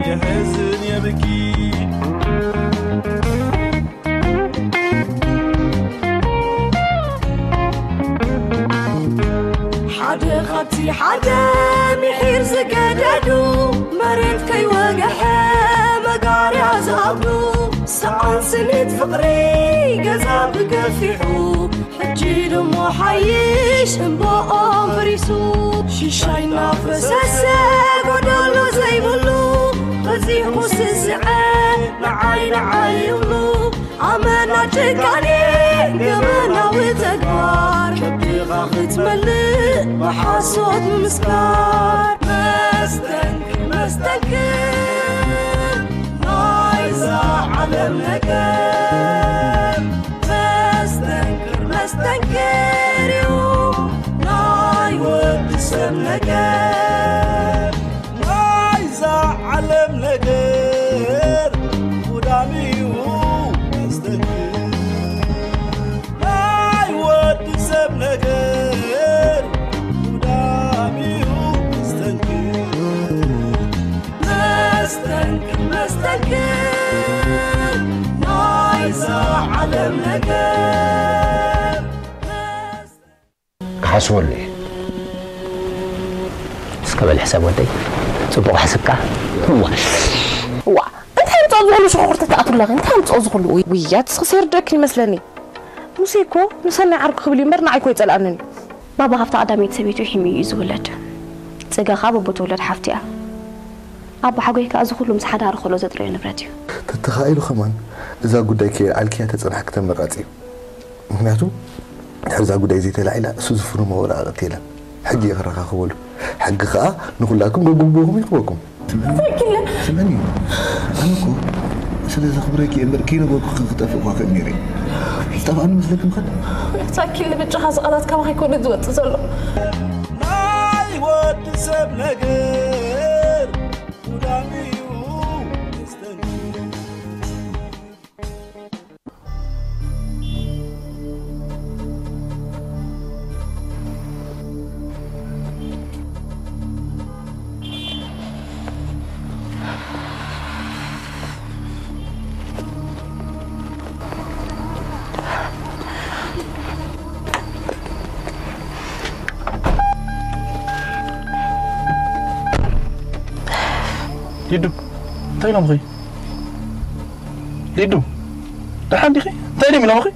የሕዝን የብኪ። ሓደ ካብቲ ሓደ ምሒር ዝገደዱ፣ መሬት ከይወግሐ መጋርያ ዝኣብዱ፣ ሰኣን ስኒት ፍቕሪ ገዛ ብገፊሑ፣ ሕጂ ድሞ ሓይሽ እምባኦም ፈሪሱ። ሽሻይ እናፈሰሰ ጎደሎ ዘይብሉ፣ በዚሑ ስስዐ ንዓይ ንዓይ ይብሉ። ኣመና ጭካኔ ገበናዊ ተግባር፣ ከብድኻ ክትመልእ ብሓሶት ምምስካር። መስተንክር መስተንክር ናይዛ ዓለም ነገር፣ መስተንክር መስተንክር እዩ ናይ ወዲ ሰብ ነገር። ናይዛ ዓለም ነገር ጉዳም እዩ መስተንክር። ናይ ወዲ ሰብ ነገር ጉዳም እዩ መስተንክር። መስተንክር መስተንክር ናይዛ ዓለም ነገር። ክሓስበሉ እየ። እስከ በል ሕሰብ ወደይ፣ ጽቡቕ ሓስብካ። እዋ እዋ እንታይ ኣምጽኦ ዝኹሉ ሽኾርተ ትኣትሩ ኣለኺ እንታይ ኣምጽኦ ዝኹሉ ውይ ውይ ኣቲ ስኽሲ የርድእክን ይመስለኒ ሙሴ እኮ ንሰናይ ዓርኩ ክብል እዩ እምበር ንዓይ እኮ ይጸልኣንን እዩ ባባ ካብታ ቀዳመይቲ ሰበይቱ ሒሙ እዩ ዝውለድ ጽገኻ በቦ ትውለድ ሓፍቱ እያ ኣቦ ሓጎይ ከኣ እዚ ኩሉ ምስ ሓዳሩ ከሎ ዘጥረዮ ንብረት እዩ ተተኻኢሉ ከማን እዛ ጉዳይ ከየልዓልክያ ተጸናሕኪ ተመራጺ እዩ ምኽንያቱ ድሕሪ እዛ ጉዳይ ዘይተላዒላ እሱ ዝፍርሞ ወረቓቕቲ የለን። ሕጂ እየ ክረኻኽበሉ። ሕጊ ኸኣ ንኹላትኩም ገግብቦኹም ይኽበኩም። እንታይ ክለ? ስምዕኒ፣ ኣነ እኮ ስለ ዘኽብረኪ እየ እምበር ከይነገርኩኺ ክጠፍእ እኳ ክእል ነይረ እየ። ዝጠፍኣኒ መስለኪ ምኸድ? እንታይ ክለ ብጫኻ እዚ ቃላት ካባኻ ኣይኮነን ዝወጽእ ዘሎ። ናይ ወዲ ሰብ ነገር ጉዳም እዩ። ሊዱ እንታይ ኢሎምኺ? ሊዱ ደሓን ዲኺ? እንታይ ድዮም ኢሎምኺ?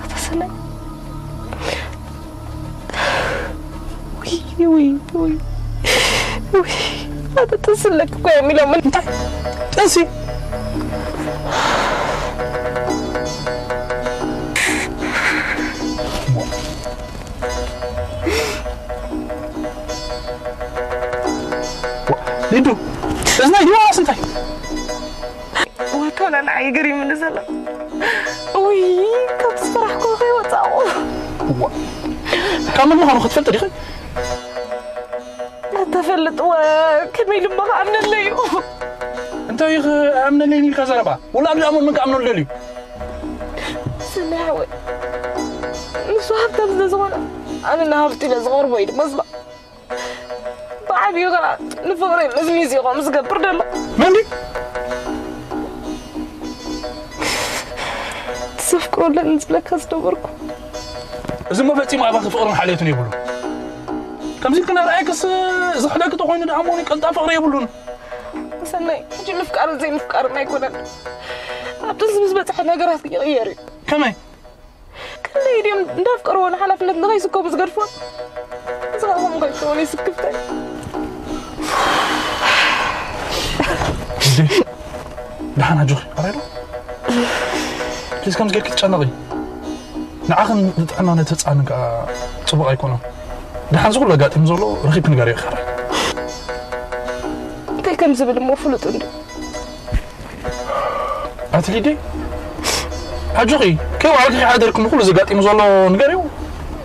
ኣታ ሰናይ ውይ ውይ ውይ ውይ ኣታ ተስለክ እኮ እዮም ኢሎም እንታይ ጥንሲ ሊዱ እዝናይ ድዩ ዋላስ እንታይ ዋታ ንዓይ ገሪሙኒ ዘሎ ውይ ካብ ዝፈራሕኩ ከይወፃቑ ካብ መን ምዃኑ ክትፈልጢ ዲኺ ተፈልጥወ ከመይ ድማ ክኣምነለይ እዩ እንታይ ክኣምነለይ ኢልካ ዘረባ ወላ ብዛዕባ መን ክኣምነሉ ደልዩ ስለ ሓወይ ንሱ ሃብታም ስለ ዝኾነ ኣነ ንሃብቲ ኢለ ዝቐርቦ እዩ ድማ ዝባ ብዓብዩ ከዓ ንፍቕሪ ምስ ሚዜኾም ዝገብር ደሎ መን ድዩ ትዘፍቅሮ ኣለኒ ዝብለካ ዝነበርኩ እዚ እሞ ፈጺሙ ኣባኺ ፍቕርን ሓልዮትን የብሉን ከምዚ ኢልክና ርኣየክስ ዝኽደኪ ተኾይኑ ደኣ እሞ ቀልጣ ፍቕሪ የብሉን ሰናይ ሕጂ ምፍቃርን ዘይምፍቃርን ኣይኮነን ኣብ ጥንሲ ምስ በፅሐ ነገራት ይቕየር እዩ ከመይ ክንደይ ድዮም እንዳፍቀርዎ ንሓላፍነት ንኸይስከሙ ዝገድፍዎ እዚ ኸዓ ከምኡ ከይትኸውን ይስክፍታይ ደሓን ኣጆኺ ኣራይ ዶ ፕሊዝ ከምዚ ጌርኪ ትጨነቒ ንዓኽን ንጥዕና ነቲ ህፃንን ከዓ ፅቡቕ ኣይኮነን ደሓን ዝኹሉ ኣጋጢሙ ዘሎ ረኺብኪ ንገሪዮ ኢኻ እንታይ ከም ዝብል እሞ ፍሉጥ እንዲ ኣቲ ሊደይ ኣጆኺ ከይዋዕልኪ ሓደርኪ ንኹሉ ዘጋጢሙ ዘሎ ንገሪው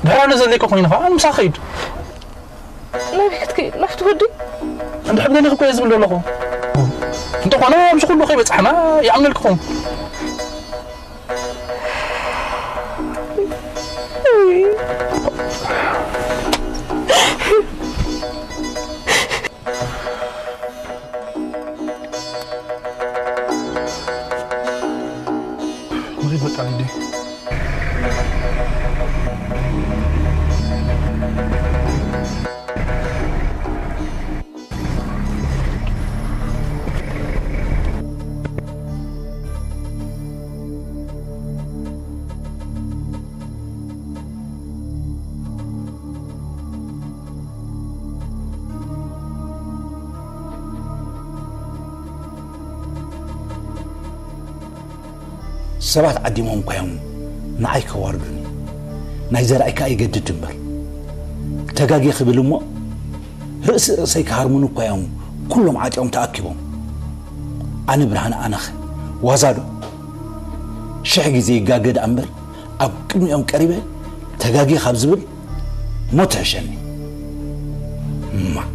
ድሕራነ ዘለይኮ ኮይነ ከዓ ንምሳ ኸይድ ናበይ ክትከይድ ናብቲ ወዲ እንድሕር ደሊኺ እኮ እየ ዝብል ዘለኹ እንተኾነ ኣብዚ ኩሉ ከይበፃሕና ይኣምነልክኹም ሰባት ዓዲሞም እኳ እዮም ንዓይ ከዋርዱኒ። ናይ ዘርኣይካ ይገድድ እምበር። ተጋጌ ክብል እሞ ርእሲ ርእሰይ ክሃርሙኒ እኳ እዮም ኩሎም ዓጢኦም ተኣኪቦም። ኣነ ብርሃነ ኣነኸ ዋዛ ዶ? ሽሕ ግዜ ይጋገ ደኣ እምበር ኣብ ቅድሚኦም ቀሪበ ተጋጌ ካብ ዝብል ሞት ይሕሸኒ። ማዕ።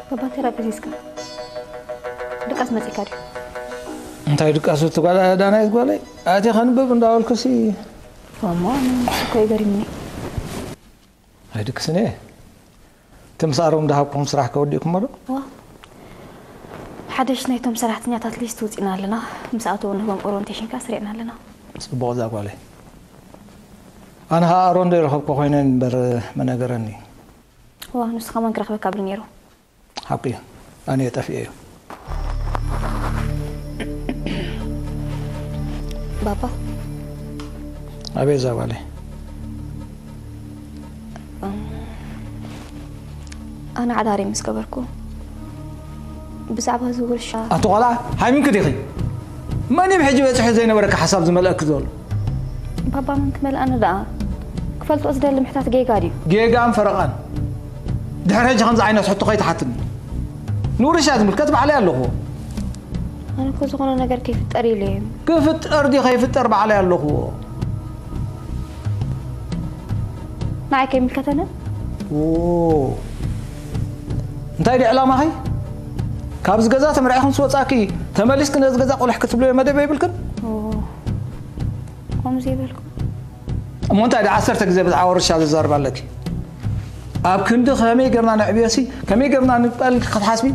ባባ እንታይ ደኣ ፈሲስካ? ድቃስ መጺካ ድዩ? እንታይ ድቃስ እቲ ጓል ዳናይት ጓለይ ኣቲ ከንብብ እንዳበልኩሲ እሞ እሱ እኮ ይገርምኒ። ኣይድቅስን እየ። እቲ ምስ ኣሮን ዝሃብኩም ስራሕ ከወዲእኩሞ ዶ? ዋ ሓደሽ ናይቶም ሰራሕተኛታት ሊስት ውፂና ኣለና። ምስ ኣተው ንህቦም ኦሪንቴሽን ከኣ ስሪዕና ኣለና። ጽቡቕ እዛ ጓለይ። ኣነ ኸኣ ኣሮን ዘይረኸብኩ ኮይነ እምበር መነገረኒ። ዋ ንሱ ከማን ክረኽበካ ብሉ ነይሩ። ሓቂ እዩ። ኣነ ጠፊኤ እዩ። ባባ ኣበይ እዛ ጓለይ? ኣነ ሓዳረይ ምስ ገበርኩ ብዛዕባ እዚ ውርሻ ኣቲ ቆልዓ ሃይምንኪ ዲኺ? መን እዩ ብሕጂ በጺሑ ዘይነበረካ ሓሳብ ዝመልኣኪ ዘሎ? ባባ መን ክመልኣኒ ደኣ? ክፈልጦ ዝደሊ ምሕታት ጌጋ ድዩ? ጌጋን ፈረቓን። ድሕሪ ሕጂ ከምዚ ዓይነት ሕቶ ከይትሓትኒ። ንውርሻ ዝምልከት ባዕለይ ኣለኹዎ። ኣነ እኮ ዝኾነ ነገር ከይፍጠር ኢለ እየ። ክፍጠር ድዩ ከይፍጠር ባዕለይ ኣለኹዎ። ንዓይ ከይምልከተኒ? እንታይ ድዩ ዕላማኺ? ካብዚ ገዛ ተመርዒኺ ምስ ወጻእኪ ተመሊስኪ ነዚ ገዛ ቆልሕ ክትብልዮ መደብ የብልክን? ከምዚ ይበልኩም። እሞ እንታይ ደኣ ዓሰርተ ግዜ ብዛዕባ ውርሻ ዝዛርብ ኣለኪ? ኣብ ክንዲ ከመይ ጌርና ነዕብዮሲ ከመይ ጌርና ንቀል ክትሓስቢ?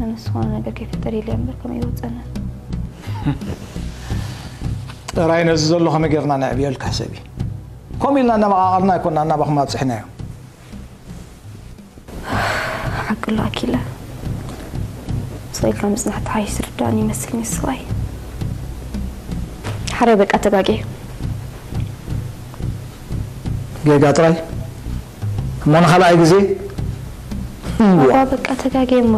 ኣነስ ዝኾነ ነገር ከይፍጠር ኢለ እምበር ከመይ ይወፀና። ጥራይ ነዚ ዘሎ ከመይ ጌርና ነዕብዮ ኢልካ ሕሰቢ። ከምኡ ኢልና እናመቓቐልና ኣይኮንና እናባኹም ኣብፅሕናዮ። ሓቂ ኣሎ ኣኪለ። ስቕ ኢልካ ምጽናሕ ተሓይሽ ዝርዳእኒ ይመስልኒ ስባይ። ሓራይ በቃ ተጋግየ። ጌጋ ጥራይ እሞ ንኻልኣይ ግዜ እዋ በቃ ተጋግየ እሞ።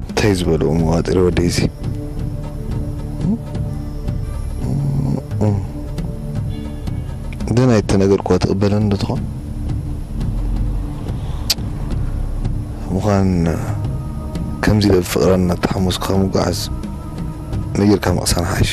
እንታይ ዝበልዎ መዋጥሪ ወደይ እዚ ደናይ እተነገርክዋ ትቕበለኒ ዶ ትኾን? ምዃን ከምዚ ኢለ ብፍቕራ እናተሓሞስኩ ካብ ምጓዓዝ ነጊርካ ምቕሳን ሓይሽ።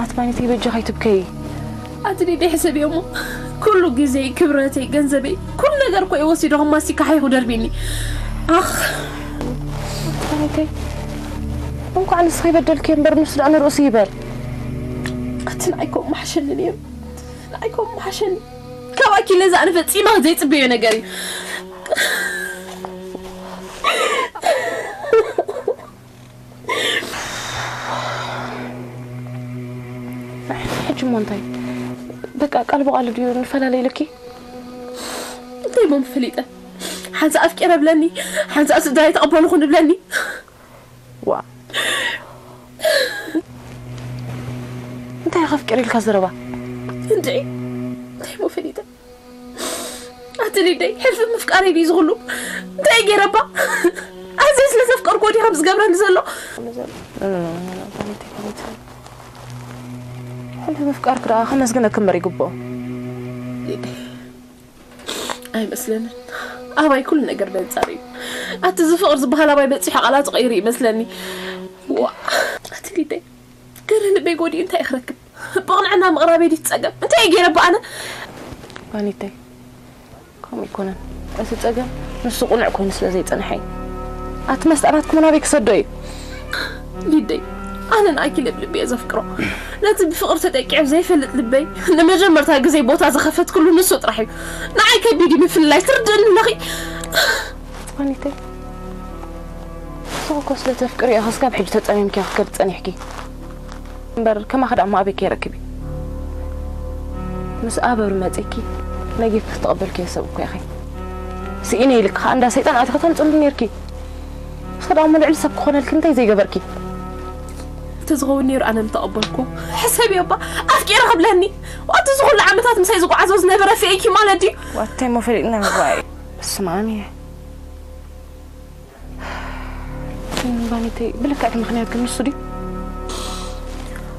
ኣትማኒተይ በጃኺ ኣይትብከዪ። ኣቲ ሊደይ ሕሰብዮ እሞ ኩሉ ግዜይ፣ ክብረተይ፣ ገንዘበይ፣ ኩሉ ነገር እኮ እዩ ወሲዱ ከም ማስቲካ ሓይኹ ደርቢኒ። ኣኽ። ኣትማኒተይ እንኳዕ ንስኺ በደልክዮ እምበር ንሱ ደኣ ንርእሱ ይበል። ኣቲ ንዓይ ከምኡ ምሓሸኒ ነይሩ። ንዓይ ከምኡ ምሓሸኒ። ካብ ኣኪለ እዚ ኣነ ፈጺመ ዘይጽበዮ ነገር እዩ። ሕጂ እሞ እንታይ በቃ ቃል ብቓል ድዩ ንፈላለ ኢልኪ? እንታይ እሞ ፈሊጠ? ሓንሳእ ኣፍቂረ ብለኒ፣ ሓንሳእ ስድራይ ተቐበልኹ ንብለኒ። ዋ እንታይ ከፍቅር ኢልካ ዘረባ? እንድዒ እንታይ እሞ ፈሊጠ? ኣቲ ሊደይ ሕልፊ ምፍቃረይ ድዩ ዝኹሉ? እንታይ ገይረባ? ኣዘይ ስለ ዘፍቀርኮ ድዩ ከም ዝገብረኒ ዘሎ? ሕልፊ ምፍቃርክ ደኣ ከመስግነክ እምበር ይግብኦ። ኣይመስለንን። ኣባይ ኩሉ ነገር በንጻር እዩ። ኣቲ እዚ ፍቕር ዝበሃል ኣባይ በጺሑ ቃላቱ ቀይሩ ይመስለኒ። ዋ ኣቲ ሊደይ ገለ ልበይ ጎዲኡ እንታይ ክረክብ? ብቕንዕና ምቕራበይ ድዩ እቲ ጸገም? እንታይ እየ ገይረ እባ ኣነ? ባኒተይ፣ ከምኡ ኣይኮነን። እቲ ጸገም ንሱ ቅኑዕ ኮይኑ ስለ ዘይጸንሐ እዩ። ኣቲ መስጣናትኩም ናበይ ክሰዶ እዩ? ሊደይ፣ ኣነ ንኣኪ ልብ ልብ እየ ዘፍቅሮ። ነቲ ብፍቕሪ ተጠቂዑ ዘይፈልጥ ልበይ ንመጀመርታ ግዜ ቦታ ዝኸፈትክሉ ንሱ ጥራሕ እዩ። ንዓይ ከቢድ እዩ ምፍልላይ፣ ትርድእኒ ኣለኺ? ባኒተይ፣ ንስኺ እኮ ስለ ተፍቅሪ ኢኺ ክሳብ ሕጂ ተጸሚምኪ ክትከዲ ጸኒሕኪ። እምበር ከማኺ ደኣ እሞ ኣበይ ከይረክብ እዩ? ምስ ኣበሩ መጺእኪ ነጊርኪ ዝተቐበልክዮ ሰብ እኮ ኢኺ። ስኢነ ኢልኪ ከኣ እንዳ ሰይጣን ኣቲኺ ተምጽሉ ነይርኪ። ንስኺ ደኣ እሞ ልዕሊ ሰብ ክኾነልኪ እንታይ ዘይገበርኪ? እንተዝኸውን ነይሩ ኣነ ምተቐበልኩ። ሕሰብዮ እባ፣ ኣፍቂረ ክብለኒ። ዋቲ እዚ ኩሉ ዓመታት ምሳይ ዝጓዓዞ ዝነበረ ፍኤኪ ማለት ድዩ? ዋታይ እሞ ፈሊጥና ምግባእ እዩ። በስመ ኣብ እየ። ባኒተይ፣ ብልክዕ እቲ ምኽንያት ግን ንሱ ድዩ?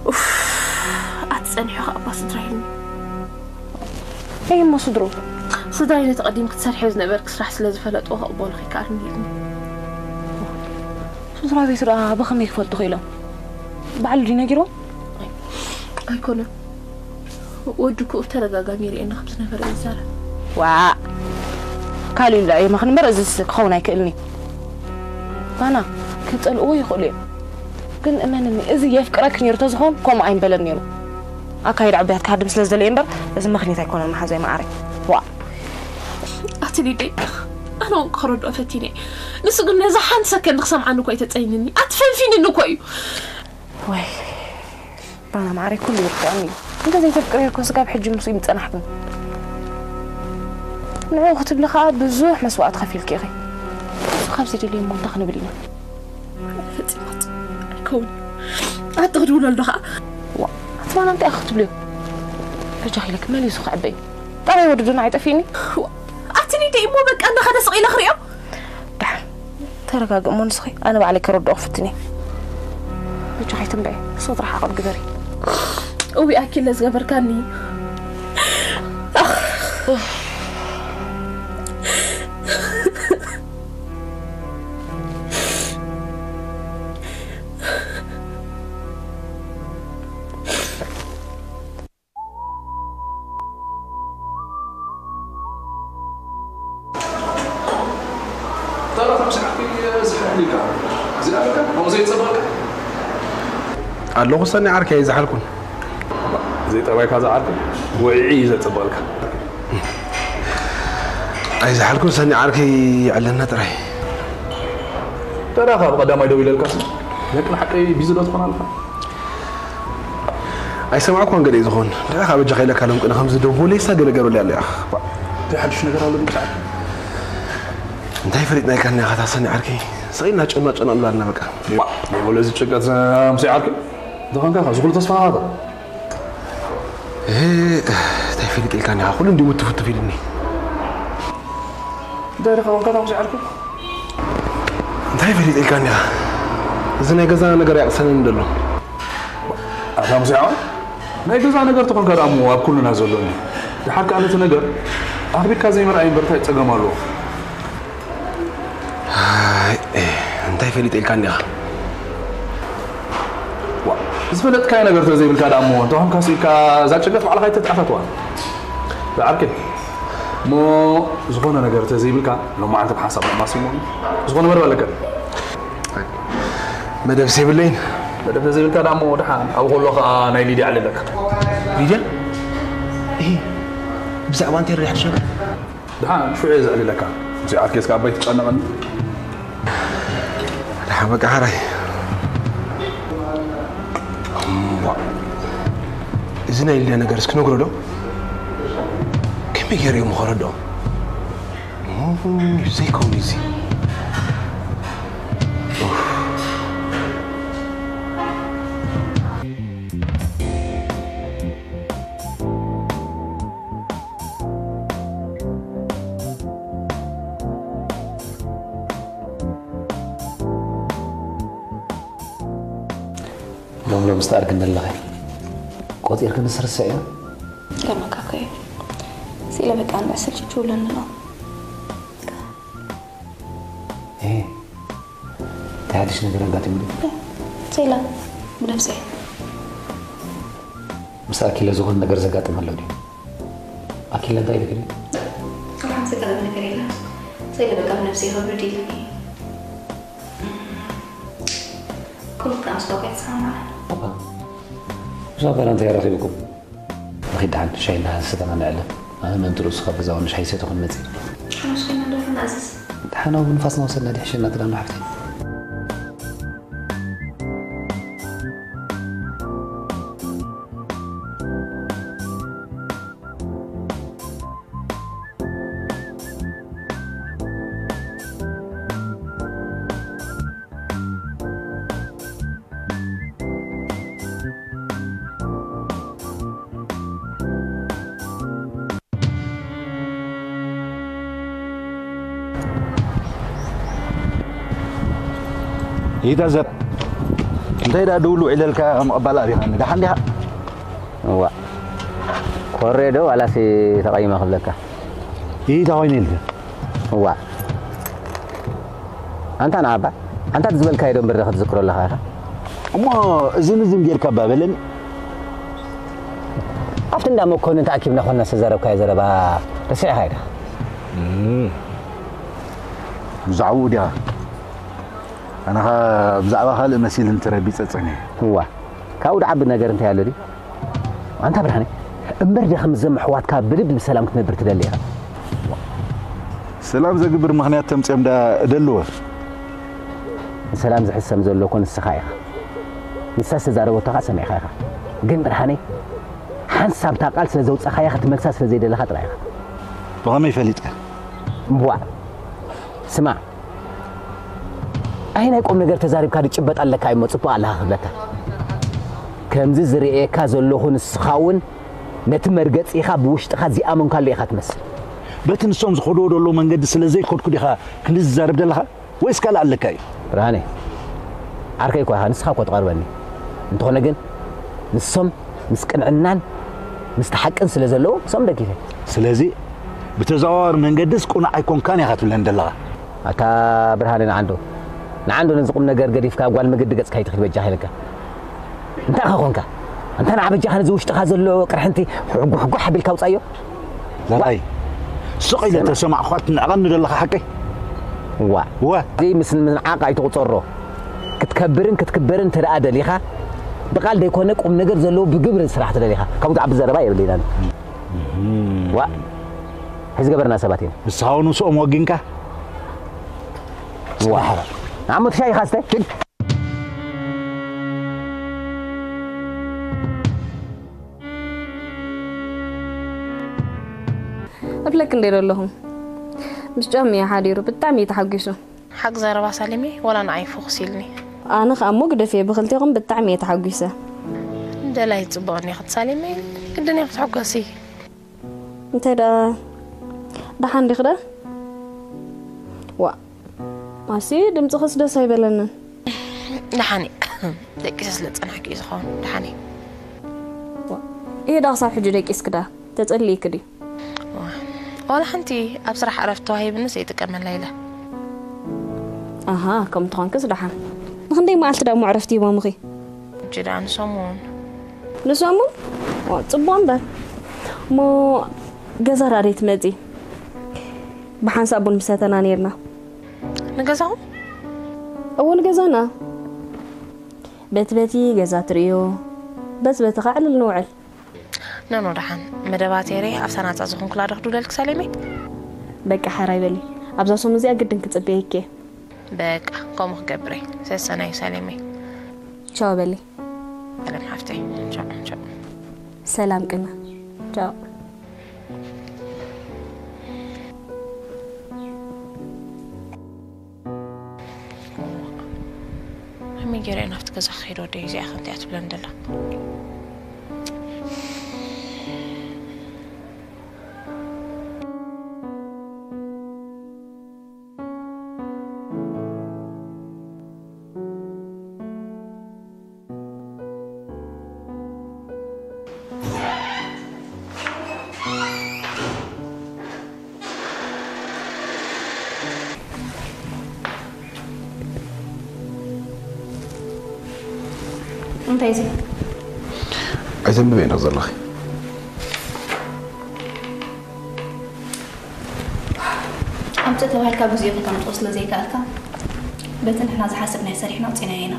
ኡፍ፣ ኣቲ ጸኒሑ ኸኣ እባ ስድራ ኢልኒ። እይ እሞ ስድሩ? ስድራይ ነቲ ቀዲም ክትሰርሕዮ ዝነበርኪ ስራሕ ስለ ዝፈለጥዎ ክቕበሉ ከይከኣልኒ ኢልኒ። ስድራ ቤቱ ደኣ ብኸመይ ክፈልጡ ክኢሎም? ባዕሉ ድዩ ነጊርዎም? ኣይኮነን። ወዲ ክኡ ብተደጋጋሚ ይርእየኒ ከም ዝነበረ እዩ ዝዛረብ። ዋእ! ካልእ ኢሉ ደኣ የመኽን እምበር እዚስ ክኸውን ኣይክእልን እዩ። ባና፣ ክጸልእዎ ይኽእሉ እዮም። ግን እመንኒ፣ እዚ የፍቅረኪ ነይሩ ተዝኸውን ከምኡ ኣይምበለን ነይሩ። ኣካይዳ ዕቡያት ክሃድም ስለ ዝደለየ እምበር እዚ ምኽንያት ኣይኮነን መሓዛይ መዓረይ። ዋእ! ኣቲ ሊደይ፣ ኣነ እውን ክረድኦ ፈቲነ። ንሱ ግን ነዛ ሓንቲ ሰከንድ ክሰምዓኒ እኮ ኣይተጸይንኒ። ኣቲ ፈንፊንኒ እኮ እዩ። ወይ፣ ባና መዓረይ፣ ኩሉ ይርድኣኒ እዩ። እንተ ዘይተፍቅርዮ እኮ ስጋብ ሕጂ ምስኡ ይምጸናሕክን። ንዕኡ ክትብሊ ከኣ ብዙሕ መስዋእቲ ከፊልኪ ኢኺ። ንሱ ካብ ዘይደልዮ እሞ እንታይ ክንብል ኢና? ፈጺማ ኣይከውን። ኣቲ ክድውለሉ ዶ ከኣ? ዋ፣ ኣቲ ባና እንታይ ኢኺ ክትብልዮ? በጃኺ ኢለኪ መሊሱ ክዕበ እዩ። ጣብያ ወዲ ዱና ኣይጠፊእኒ። ዋ፣ ኣቲ ሊደይ እሞ በቃ እናኸደ ስቕ ኢለ ክሪኦ። ደሓን ተረጋግእ እሞ ንስኺ፣ ኣነ ባዕለይ ከረድኦ ክፍትን እየ። በጃኺ ኣይትንብዒ፣ ንስኺ ጥራሕ ዓቐብ ግበሪ። እዊ ኣኪለ ዝገበርካኒ። ኣኽ። ኣለኹ ሰኒ ዓርከይ ኣይዝሓልኩን። ዘይጠባይካ ዝዓርኩ ውዒዒ እዩ ዘጽበቐልካ። ኣይዝሓልኩን ሰኒ ዓርከይ ይዕለና ጥራይ። ተራኻ ብቐዳማይ ደው ኢለልካ ስለ ደቂ ንሓቀይ ቢዚ ዶ ትኾን ኣለኻ? ኣይሰማዕኳን ገለ እዩ ዝኾን። ደኣ ካብ በጃኻ ኢለካ ሎም ቅነ ከምዚ ደንጎለይሳ ገለ ገበለይ ኣሎ ያኽ። እንታይ ሓድሽ ነገር ኣሎ ድምጻ? እንታይ ፈሊጥና ኢልካ እኒኻ ታሰኒ ዓርከይ? ስቕ ኢልና ጨና ጨና ንብላልና በቃ። ዋ፣ ደንጎለ እዚ ጭንቀት ሙሴ ዓርከይ? እንተኾንካ ካብ ዝኹሉ ተስፋ ሃታ። እ፣ እንታይ ፈሊጥ ኢልካ እኒኻ? ኩሉ እንዲሁ ውትፍ ውትፍ ኢሉኒ። እንታይ ኢልካ ኮንካ ታሙስ ዓርኩ? እንታይ ፈሊጥ ኢልካ እኒኻ? እዚ ናይ ገዛና ነገር ኣይቕሰንን ደሎ። ኣታ ሙሴ ዓወን፣ ናይ ገዛ ነገር ተኾንካ ደኣ እሞ ኣብ ኩሉና ዘሎ እንዲ። ድሓር ከኣ ነቲ ነገር ኣኽቢርካ ዘይምርኣይ እምበር እንታይ ጸገም ኣለዎ? ኣይ፣ እንታይ ፈሊጥ ኢልካ እኒኻ? ዋ፣ ዝፈለጥካዮ ነገር ተዘይብልካ ደኣ እሞ፣ እንተኾንካ ስኢልካ እዛ ጭንቀት ባዕልኻ ኣይተተኣታትዋን። ዝዓርከይ፣ እሞ ዝኾነ ነገር ተዘይብልካ፣ ሎማዓንቲ ብሓንሳብ ምቕማስ እዩ እሞ፣ ዝኾነ መደብ ኣለካ። መደብ ዘይብለይን። መደብ ተዘይብልካ ደኣ እሞ፣ ደሓን፣ ኣብኡ ከሎ ኸኣ ናይ ሊድያ ዕልለካ። ሊድያ? እሂ፣ ብዛዕባ እንታይ ርኢኻ ትሸገር? ደሓን ሽዑ እየ ዘዕልለካ። እዚ ዓርከይ እስከ ኣባይ ትጨነቐኒ። ደሓን በቃ ሓራይ። እምቧ። እዚ ናይ ሊድያ ነገር እስኪ ነግሮ ዶ? ከመይ ገይሩ እዮም ከረድኦም? እም፣ ዘይከውን እዩ እዚ። ኡፍ። ሎም ሎም ዝተኣርግኒ ኣለኸ? ቆጺርክንስ ርስዕዮ? ከማካ እኮ እዩ። ስኢለ በቃ ንብዕሰል ችችው ኣለኒ ነው። እ፣ እንታይ ሓድሽ ነገር ኣጋጢሙ ድዩ? ሴላ፣ ብነብሰይ። ምስ ኣኪለ ዝኾነ ነገር ዘጋጥም ኣሎ ድዩ? ኣኪለ እንታይ ኢልክ ድዩ? ሰላም ዘጋጥም ነገር የለን። ሰይለ በቃ ብነብሰይ ይኸብድ ኢልኒ። ኩሉ ከኣ ምስ ዳዊት ይሰማማዕ። ኣባ፣ ምስ ኣባና እንታይ ረኺብኩም? ንኺድ ደሓን ሻይ እናሰተና ንዕለ። ኣነ ምእንቲ ርእሱ ካብ ገዛ እውን ሻይ ሰይተ ክመጽእ። ሓሙስ ኮይና እንደሆነ ኣዝዝ። ደሓን ኣብ ንፋስና ወሰድና ድሕሸና ትዳም ሓፍተይ። ይታዘብ እንታይ ዳ ድውሉ ኢለልካ ምቕባል ኣቢኻኒ ደሓን ዲኻ? እዋ ኮሬ ዶ ዋላሲ ተቐይመ ክብለካ? ይታ ኮይነ ኢልካ? እዋ ኣንታ ንዓባ ኣንታ ዝበልካዮ ዶ እምበር ክትዝክሮ ኣለኻ ኢኻ? እሞ እዝን እዝን ጌርካ እባ በለኒ። ኣብቲ እንዳ መኮንን ተኣኪብና ኮና ዝተዛረብካዮ ዘረባ ረሲዕኻ ኢኻ? ብዛዕባኡ ዲኻ? ኣነ ኸኣ ብዛዕባ ካልእ መሲልኒ ተረቢጸ ጸኒሐ። እዋ ካብኡ ዝዓቢ ነገር እንታይ ኣሎ ድዩ? ኣንታ ብርሃነ እምበር ዲኻ ምስዞም ኣሕዋትካ ብልቢ ብሰላም ክትነብር ትደሊ ኢኻ? ሰላም ዘግብር ምኽንያት ተምጽኦም ደኣ እደልዎ። ንሰላም ዝሕሰም ዘሎ እኮ ንስኻ ኢኻ። ንሳ ዝተዛረበቶ ኸኣ ሰሚዕካ ኢኻ። ግን ብርሃነይ ሓንሳብ እታ ቃል ስለ ዘውጻኻያ ክትመልሳ ስለ ዘይደለኻ ጥራይ ኢኻ። ብኸመይ ፈሊጥካ? እምቧእ ስማዕ ኣየናይ ቁም ነገር ተዛሪብካ ድጭበጥ ኣለካ እሞ ጽቡቕ ኣለኻ ክብለካ ከምዚ ዝርእየካ ዘለኹ ንስኻ እውን ነቲ መርገጺኻ ብውሽጥኻ ዝኣመንካሉ ኢኻ ትመስል። በቲ ንሶም ዝኸድዎ ዘለዉ መንገዲ ስለ ዘይከድኩ ዲኻ ክንዲ ዝዛረብ ዘለኻ ወይስ ካልእ ኣለካ እዩ? ብርሃነ ዓርከይ እኳ ኢኻ ንስኻ እኳ ትቐርበኒ እንተኾነ ግን ንሶም ምስ ቅንዕናን ምስቲ ሓቅን ስለ ዘለዉ እሶም ደጊፈ። ስለዚ ብተዘዋዋሪ መንገድስ ቅኑዕ ኣይኮንካን ኢኻ ትብለኒ ዘለኻ። ኣታ ብርሃነ ንዓንዶ ንዓንዶ ነዚ ቁም ነገር ገዲፍካ ጓል መገዲ ገጽካ ኣይትኺድ በጃኻ ኢለካ። እንታይ ኢኻ ኮንካ? ኣንታ ንዓ በጃኻ ነዚ ውሽጥኻ ዘሎ ቅርሕንቲ ሕጉሕጉሕ ኣቢልካ ውጻዮ። ዘርኣይ ስቕ ኢለ ተሰማዕኳ ትንዕቐኒ ዘለኻ ሓቀይ? ዋ ዋ እዚ ምስ ንዓቕ ኣይትቑጸሮ። ክትከብርን ክትክበርን እንተ ደኣ ደሊኻ ብቓል ደይኮነ ቁም ነገር ዘለዎ ብግብሪ ስራሕ ተደሊኻ ካብኡ ዝዓቢ ዘረባ የብለይናን። ዋ ሕዚ ገበርና ሰባት ኢና። ንስኻ እውን ምስኦም ወጊንካ ዋ ንዓሞ ትሻይ ኢኻ ስተ እብለክ እንደ ዘለኹም ምስ ጫሚ ሓዲሩ ብጣዕሚ እዩ ተሓጒሱ። ሓቂ ዘረባ ሳሌመይ ዋላ ንዓይ ፎኹስ ኢልኒ። ኣነ ኸኣ እሞ ግደፍዮ ብኽልቴኹም ብጣዕሚ እየ ተሓጒሰ። ደላይ ጽቡቕ እኒኽን ሳሌመይ ግድን እየ ክትሕጎሲ። እንታይ ደኣ ደሓን ዲኺ ደኣ? ዋእ ኣሲ ድምጽኽስ ደስ ኣይበለንን። ደሓን እየ ደቂሰ ስለ ዝጸናሕኪ እዩ ዝኸውን ደሓን እየ። እየ ደኣ ክሳብ ሕጂ ደቂስኪ ደኣ ተጸሊእኪ ድዩ? ዋላ ሓንቲ ኣብ ስራሕ ዕረፍቲ ተዋሂብንስ እየ ይጥቀመላ ኢለ። ኣሃ ከምኡ ተኾንክስ ደሓን። ንኽንደይ መዓልቲ ደኣ እሞ ዕረፍቲ ሂቦምኺ? ሕጂ ደኣ ንሰሙን። ንሰሙን? ጽቡቕ እምበር። እሞ ገዛ ደኣ ደይ ትመጺ? ብሓንሳእ ቡን ምሰተና ኔርና። ንገዛኹም? እዎ ንገዛና። በቲ በቲ ገዛ ትርእዮ፣ በቲ በቲ ኸዓ ዕልል ንውዕል። ኖኖ ደሓን መደባት ኤሬ ኣብታ ናጻ ዝኾንኩላ ዶ ክድውለልኪ ሳሌመይ? በቃ ሓራይ በሊ ኣብዛ ሰሙን እዚኣ ግድን ክጽበየኪ እየ። በቃ ከምኡ ክገብር እየ ሰሰናዩ ሳሌመይ። ቻው በሊ። ሰላም ሓፍተይ ቻው ቻው። ሰላም ቅና ቻው። ከመይ ገይረ እየ ናብቲ ገዛ ክኸይድ ወደይ እዚኣ ከምዚኣ ትብለኒ ዘላ። እንታይ እዚ? ኣይተንብበ ኢና ዘለኺ። ኣምፅእ ተባሂልካ ብግዜኡ ከተምፅኦ ስለ ዘይከኣልካ በቲ ንሕና ዝሓሰብናዮ ሰሪሕና ኣውፂእናዮ ኢና።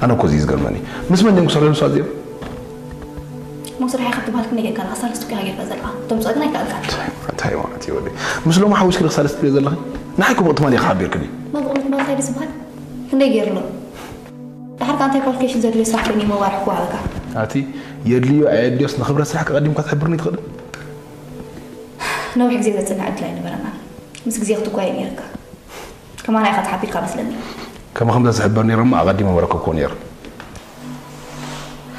ኣነ እኮ እዚ እዩ ዝገርመኒ፣ ምስ መን ድዮም ክሰርሑ ንሱ ኣዚኦም? ሞ ስራሕይ ክትበሃል ክንደይ ጌርካ ኣለኻ? ሳልስቲ እኮ ኢኻ ጌርካ ዘለኻ፣ ተምፅኦ ግን ኣይከኣልካን። እንታይ ማለት እዩ ወደይ? ምስ ሎሚ ሓዊስኪ ዲኺ ሳልስቲ ትብልዮ ዘለኺ? ንዓይ እኮ ብቕትማል ኢኻ ሓቢርክኒ። መብቕምት ማለት እንታይ ድስበሃል? ክንደይ ገይሩ ኣሎ? ድሓር ከ እንታይ ኳሊፊኬሽን ዘድልዮ ስራሕ ኮይኑ እዩ መዋርሒ ክወሃበካ? ኣቲ የድልዮ ኣየድልዮስ ንኽብረት ስራሕኪ ኣቐዲምካ ክትሕብርኒ ትኽእሊ? ነዊሕ ግዜ ዘጽንዕ ዕድል ኣይነበረናን። ምስ ግዜ ክትጓየ ነይርካ። ከማና ኢኻ ተሓቢርካ መስለኒ። ከማኺ እንተ ዝሕበር ነይረ እሞ ኣቐዲመ መረከብክዎ ነይረ።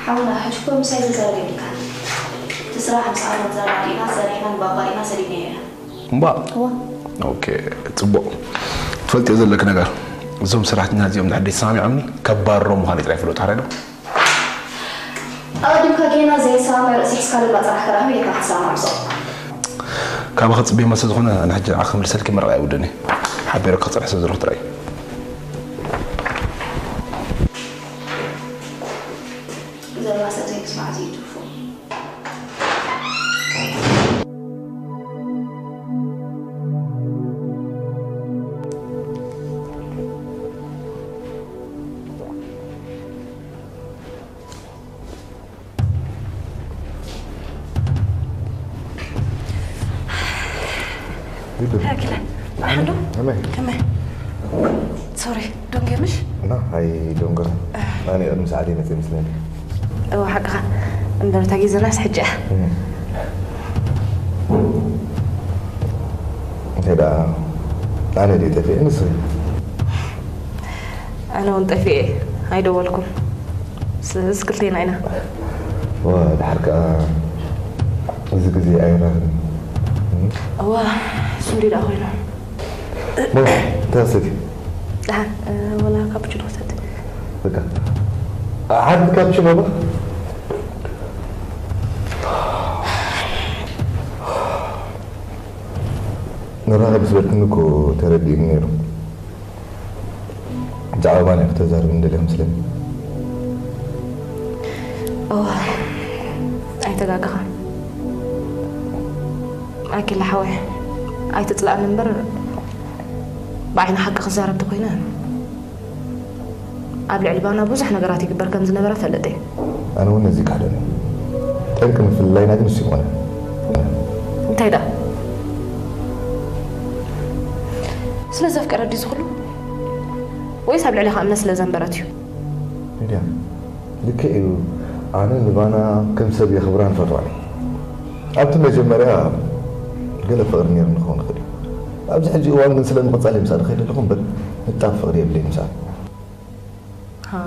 ሓውና፣ ሕጂ እኮ ምሳይ ዝዛረብ የብልካን። እቲ ስራሕ ምስ ኣሮን ተረዳዲእና፣ ሰሪሕና ንባባ ርኢና ሰዲድናዮ ኢና። እምባ? እዋ። ኦኬ፣ ጽቡቕ። ትፈልጥዮ ዘለኪ ነገር፣ እዞም ሰራሕተኛ እዚኦም ድሕር ዘይተሰማሚዖምኒ፣ ከባርሮም ምዃነይ ጥራይ ፍለጡ፣ ሓራይ ዶ? ኣቐዲምካ ጌና ዘይሰማምዕ ርእሲ ሒዝካ ልባ ጥራሕ ከረኽብ ኢኻ ክትሰማምዕ ብጾ። ካባኺ ጽበዮ መስለ ዝኾነ፣ ኣነ ሕጂ ንዓኺ ክምልሰልኪ መረቓ ኣይውድን እየ። ሓቢረኪ ክጸንሕ ስለ ዘለኹ ጥራይ እዩ። ዘረባ ሰብ ዘይምስማዕ ዝይትርፎ። ኣኪለ፣ ደሓን ዶ? ከመይ? ከመይ? ሶሪ፣ ደንጎየ ምሽ? ና፣ ኣይደንጎን። ኣነ ቅድሚ ሰዓት እየ መፅእ መስለኒ። እወ፣ ሓቅኻ። እምበር እታ ግዜ ዘላስ ሕጂ እያ። እም። እንታይ ደኣ፣ ኣነ ድየ ጠፊኤ፣ ንስኺ? ኣነ እውን ጠፊኤ፣ ኣይደወልኩን። ስለዚ ክልቴና ኢና። ዋ፣ ድሓር ከኣ እዚ ግዜ ኣይራኽን። እዋ፣ ስንዲ ደኣ ኮይኑ። ሞ፣ እንታይ ወሰድኪ? ደሓን፣ እ፣ ወላ ካፑችኖ ውሰድ። በቃ። ሓንቲ ካፑችኖ ባ? ንራኸብ ምስ በልክኒ እኮ ተረዲእኒ ነይሩ። ብዛዕባ ባንያ ክተዛርብኒ ደሊኺ መስለኒ። እዋ፣ ኣይተጋገኻን። ኣኪለ ሓወይ፣ ኣይትጽላእኒ እምበር፣ ብዓይኒ ሓቂ ክዛረብ ተኾይነ፣ ኣብ ልዕሊ ባና ብዙሕ ነገራት ይግበር ከም ዝነበረ እፈልጥ እየ። ኣነ እውን ነዚ ይክሕደኒ። ጠንቂ ምፍልላይና ግን ንሱ ይኾነ። እንታይ ደኣ? ስለ ዘፍቀረት ድዩ ዝኹሉ? ወይስ ኣብ ልዕሌኻ እምነት ስለ ዘንበረት እዩ? ሊድያ፣ ልክዕ እዩ። ኣነ ንባና ከም ሰብ የኽብራን እፈትዋን እየ። ኣብቲ መጀመርያ ገለ ፍቕሪ ነይሩ ንኸውን ይኽእል እዩ። ኣብዚ ሕጂ እዋን ግን ስለ ምቕጻል እየ ምሳኣ ዝኸይድ ዘለኹ እምበር፣ ንጣብ ፍቕሪ የብለይን ምሳኣ። ሃ።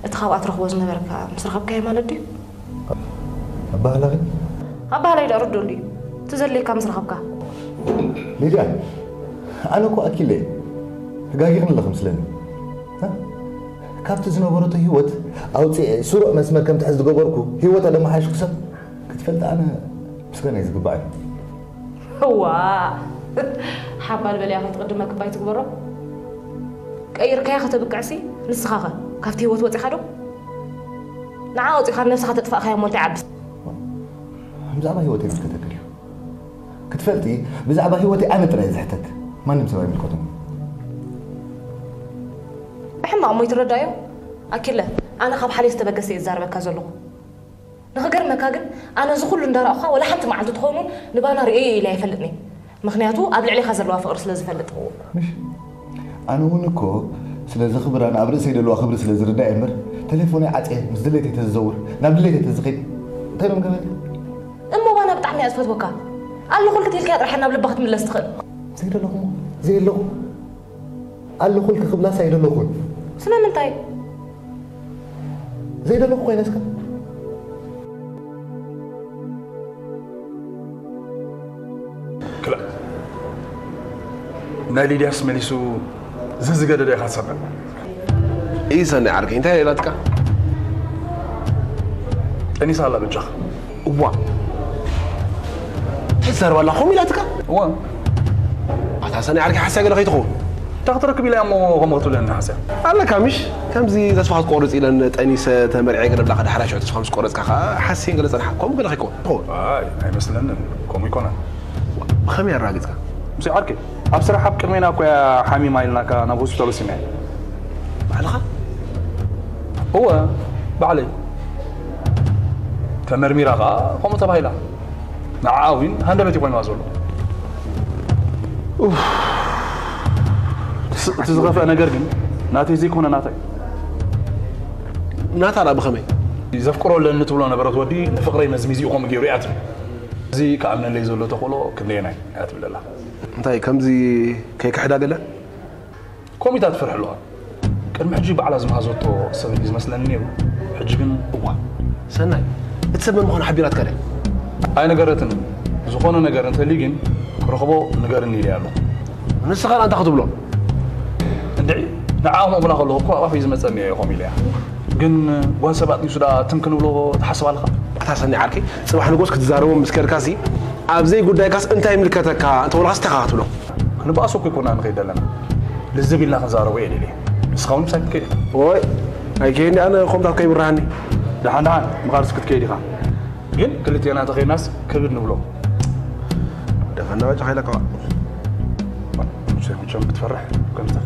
እቲ ካብኣ ትረኽቦ ዝነበርካ ምስ ረኸብካዮ ማለት ድዩ? ኣባህላኺ? ኣባህላይ ደኣ ርዱእ እንድዩ። እቲ ዘድልየካ ምስ ረኸብካ። ሊድያ፣ ኣነ እኮ ኣኪለ እየ። ተጋጊኽኒ ኣለኺ ምስለኒ። ሃ? ካብቲ ዝነበረቶ ህይወት ኣውፂኤ ስሩዕ መስመር ከም ትሕዝ ዝገበርኩ፣ ህይወታ ለመሓየሽኩ ሰብ ክትፈልጢ ኣነ ምስጋና እዩ ዝግባኣኒ። እዋ፣ ሓባል በልያ ክትቕድመኪ እባ ኣይትግበሮ። ቀይርካያ ከተብቅዕሲ፣ ንስኻኸ ካብቲ ህይወት ወፂኻ ዶ? ንዓ ወፂኻ ነብስኻ ተጥፋእካያ እሞ እንታይ ዓብስ? ብዛዕባ ህይወተይ መከተክል እዩ። ክትፈልጢ፣ ብዛዕባ ህይወተይ ኣነ ጥራይ እየ ዝሕተት። ማንም ሰብ ኣይምልከቶን እዩ። ብሕማቕ እሞ ይትረዳዮ? ኣኪለ፣ ኣነ ካብ ሓልዮ ዝተበገሰ እየ ዝዛረበካ ዘለኹ። ንኽገርመካ ግን፣ ኣነ እዚ ኩሉ እንዳረኣኹኻ ወላ ሓንቲ መዓልቲ ትኸውን እውን ንባና ርእየዮ ኢለ ኣይፈልጥን እየ። ምኽንያቱ ኣብ ልዕሌኻ ዘለዋ ፍቕሪ ስለ ዝፈልጥ። ምሽ? ኣነ እውን እኮ ስለ ዘኽብራን ኣብ ርእሰይ ዘለዋ ክብሪ ስለ ዝርዳእ እየ እምበር፣ ተሌፎነይ ዓጽየ ምስ ድሌተይ ተዝዘውር፣ ናብ ድሌተይ ተዝኸይድ እንታይ ኢሎም ገበኒ? እሞ ባና ብጣዕሚ እያ ዝፈትወካ። ኣለኹልኪ ተልካያ ጥራሕ ናብ ልባ ክትምለስ ትኽእል። ዘይደለኹ እሞ፣ ዘየለኹ። ኣለኹልኪ ክብላስ ኣይደለኹን። ስለምንታይ? ዘይደለኹ ኮይነስካ? ክላ ናይ ሊድያስ መሊሱ ዝዝገደደ ኢኻ ትሰምዕ። ኢሰኒ ዓርከይ እንታይ ኢላትካ? ጠኒሳ ኣላ በጃኻ። እዋ ትዛረብ ኣላ ከምኡ ኢላትካ? እዋ ኣታ ሰኒ ዓርከይ ሓሳይ ገለ ከይትኸውን። እንታይ ክትረክብ ኢለ እሞ ከምኡ ክትብለኒ ሓስያ? ኣለካ ምሽ? ከምዚ ተስፋ ክትቆርጽ ኢለን ጠኒሰ ተመርዕየ ገለ ብላካ፣ ዳሕራይ ሽዑ ተስፋ ምስ ቆረጽካ ከኣ ሓስየን ገለ ጸንሓ። ከምኡ ገለ ከይከውን ትኸውን። ኣይ፣ ኣይመስለንን። ከምኡ ይኮነን። ብኸመይ ኣረጋጊጽካ? ምስ ዓርከይ ኣብ ስራሕ ኣብ ቅድሜና እኮ እያ ሓሚማ ኢልናካ ናብ ሆስፒታል ወሲድናያ። ባዕልኻ? እወ፣ ባዕለይ። ተመርሚራ ከኣ ከምኡ ተባሂላ። ንዓኣ እውን ሃንደበት እዩ ኮይንዋ ዘሎ። ኡፍ። እቲ ዝኸፍአ ነገር ግን ናተይ ዘይኮነ ናታ እዩ። ናታ ደኣ ብኸመይ? ዘፍቅሮ ኣለኒ ትብሎ ነበረት ወዲ ንፍቕረይ መዝሚዙ እዩ ከምኡ ገይሩ እያ ትብል። እዚ ክኣምነለይ ዘሎ ተኽእሎ ክንደየናይ እያ ትብል ዘላ። እንታይ ከምዚ ከይክሕዳ ገለ? ኮሚታ ትፈርሕ ኣለዋ። ቅድሚ ሕጂ ባዕላ ዝመሃዘቶ ሰብ እዩ ዝመስለኒ ነይሩ። ሕጂ ግን እዋ። ሰናይ፣ እቲ ሰብ መን ምዃኑ ሓቢራትካ ድያ? ኣይነገረትን። ዝኾነ ነገር እንተልዩ ግን ክረኽቦ ንገርኒ ኢለያ ኣለኹ። ንስኻ እንታይ ክትብሎ? እንድዒ፣ ንዓ ከምኡ ክብላ ከለኹ እኮ ኣብ ኣፈይ ዝመጸኒ እየ ከምኡ ኢለያ። ግን ጓል ሰብ ኣጥኒሱ ደኣ ትም ክንብሎ ትሓስብ ኣለኻ? ኣታ ሰኒ ዓርከይ፣ ጽባሕ ንጎስ ክትዛረቦም ምስ ከድካሲ፣ ኣብ ዘይጉዳይካስ እንታይ ይምልከተካ እንተበሉኻስ እንታይ ኢኻ ክትብሎ? ክንበኣሶ እኮ ኣይኮና ንኸይድ ዘለና። ልዝብ ኢልና ክንዛረቦ እየ ደልየ። ንስኻ እውን ምሳይ ክትከይድ። ኦይ፣ ኣይከይድን ኣነ ከምታት ከይብርሃኒ። ደሓን ደሓን፣ ምኻድስ ክትከይድ ኢኻ። ግን ክልቴና ተኸይድናስ ክብድ ንብሎ። ደፈና ባጭ ሓይለካ። ሙሴ መቸም ክትፈርሕ ከምታ።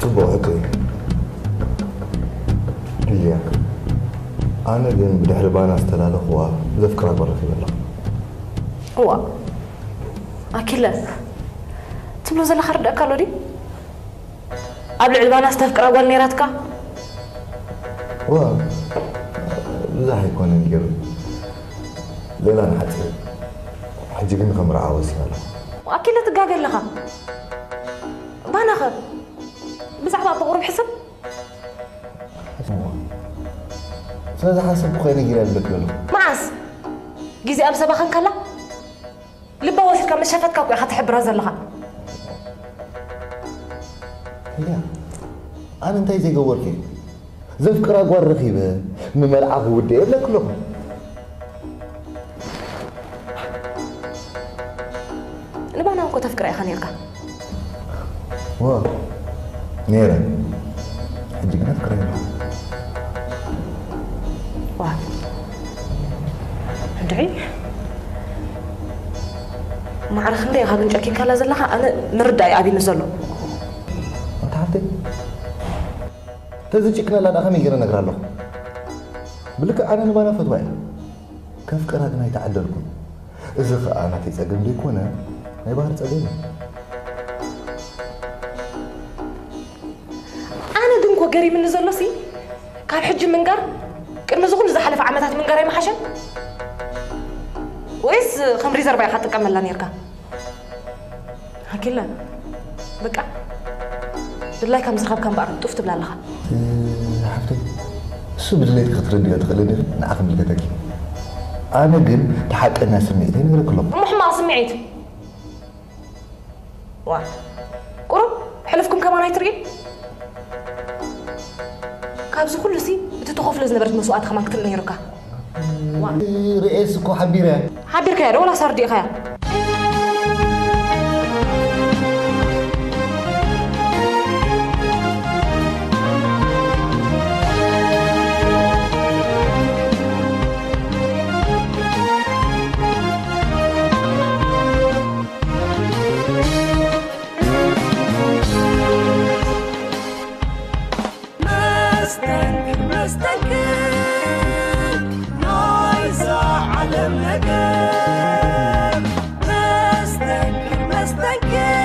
ጽቡቕ ሕቶ እዩ። እያ። ኣነ ግን ብድሕሪ ባና ዝተላለኽዋ ዘፍቅራ ጓል ረኺበ ኣለኹ። እዋ። ኣኪለ፣ ትብሎ ዘለኻ ርዳእካ ኣሎ ድዩ? ኣብ ልዕሊ ባና ዝተፍቅራ ጓል ነይራትካ? ዋ፣ ብዙሕ ኣይኮነን ገይሩ። ሌላ ንሓጺር። ሕጂ ግን ከም ርዓ ወሲነ ኣለኹ። ኣኪለ ትጋገ ኣለኻ። ባናኸ? ብዛዕባ ብቑሩብ ሕሰብ? ስለ ዝሓሰብኩ ኮይነ ጊላ ይብለክ ዘለኹ። መዓስ? ግዜኣ ምስ ኣባኸንካላ? ልባ ወሲድካ ምስ ሸፈትካ እኮ ኢኻ ትሕብራ ዘለኻ። እያ፣ ኣነ እንታይ ዘይገበርኩ እዩ? ዘፍቅራ ጓል ረኺበ ንመርዓ ክውደ እየ እብለክ ኣለኹ። ንባና እኮ ተፍቅራ ኢኻ ነይርካ። ዋ፣ ነይረ። ሕጂ ግን ኣፍቅራ የለ። ዋ። እንድዒ። ማዕረ ክንደይ ኢኻ ግን ጨኪንካላ ዘለኻ? ኣነ ምርዳእ እዩ ኣብዩኒ ዘሎ። ኣንታ ሓፍተይ፣ ተዝጭክነላ ደኣ ከመይ ገይረ ነግራ ኣለኹ? ብልክዕ ኣነ ንባና ፈትዋ እየ። ከፍቅራ ግን ኣይተዓደልኩን። እዚ ኸኣ ናተይ ጸገም ዘይኮነ፣ ናይ ባህሪ ጸገም እዩ። ኣነ ግን እኮ ገሪምኒ ዘሎሲ፣ ካብ ሕጂ ምንጋር፣ ቅድሚ እዚ ኩሉ ዝሓለፈ ዓመታት ምንጋር ኣይምሓሸን? ወይስ ከም ሪዘርቫ ኢኻ ትጥቀመላ ነይርካ? ኣኪለ፣ በቃ፣ ድላይካ ምስ ረኸብካ እምበኣር ጡፍ ትብላ ኣለኻ። እ፣ ሓፍተይ፣ እሱ ብድሌትኪ ክትርድዮ ትኽእሊ እንዲኺ፣ ንዓኺ ይምልከተኪ። ኣነ ግን እቲ ሓቀኛ ስምዒተይ ነግረኪ ኣለኹ። እሞ ሕማቕ ስምዒት? ዋ፣ ቁሩብ ሕልፍኩም ከማን ኣይትርእዩ? ካብዚ ኩሉሲ እቲ ትኸፍሎ ዝነበረት መስዋእቲ ከማን ክትርኢ ነይሩካ። ዋ። ርእየስ እኮ ሓቢረ። ሓቢርካያ ዶ ወላስ ኣርዲእኻያ? መስተንክር፣ መስተንክር ናይዛ ዓለም ነገር። መስተንክር፣ መስተንክር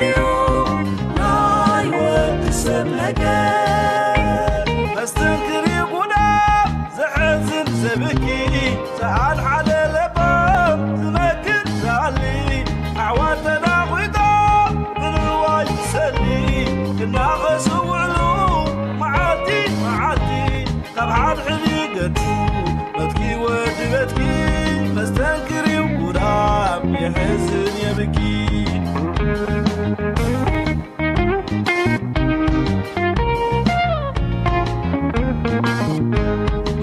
እዩ ናይ ወዲ ሰብ ነገር። መስተንክር እዩ ጉዳም ዘሕዝን ዘብኪ፣ ዝሓድሓደ ለባም ዝመክር ዝሃሊ፣ ኣሕዋት ተዳኺጦም ብንዋይ ዝሰሊ፣ ክናኸሱ ውዕሉ መዓልቲ መዓልቲ፣ ካብ ሓድሕድ ይገድፉ በትኪ ወዲ በትኪ፣ መስተንክር እዩ ጉዳም የሕዝን የብኪ።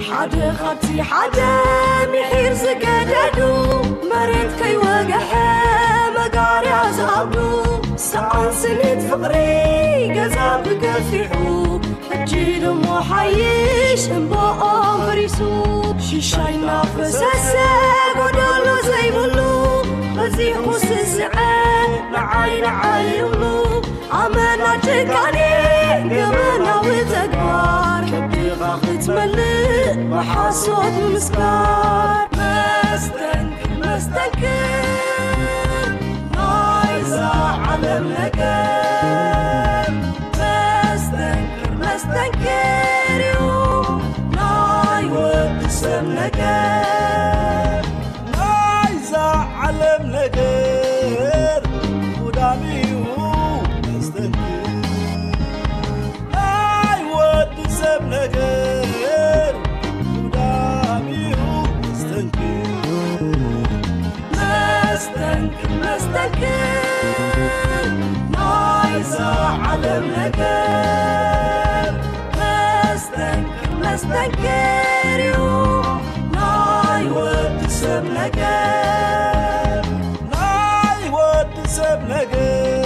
ሓደ ካብቲ ሓደ ምሒር ዝገደዱ መሬት ከይወግሐ ሰዓን ስኒት ፍቕሪ ገዛ ብገፊሑ፣ ሕጂ ድሞ ሓይሽ እምባኦም ፈሪሱ። ሽሻይ እናፈሰሰ ጎደሎ ዘይብሉ፣ በዚኹ ስስዐ ንዓይ ንዓይ ይብሉ። ኣመና ጭካኔ ገበናዊ ተግባር፣ ከብድኻ ክትመልእ ብሓሶት ምምስካር። መስተንክር መስተንክር ናይዛ ዓለም ነገር፣ መስተንክር መስተንክር እዩ ናይ ወዲ ሰብ ነገር። ናይዛ ዓለም ነገር ጉዳም እዩ መስተንክር፣ ናይ ወዲ ሰብ ነገር ጉዳም እዩ መስተንክር። መስተንክር መስተንክር ናይዛ ዓለም ነገር፣ መስተንክር መስተንክር እዩ ናይ ወዲ ሰብ ነገር፣ ናይ ወዲ ሰብ ነገር።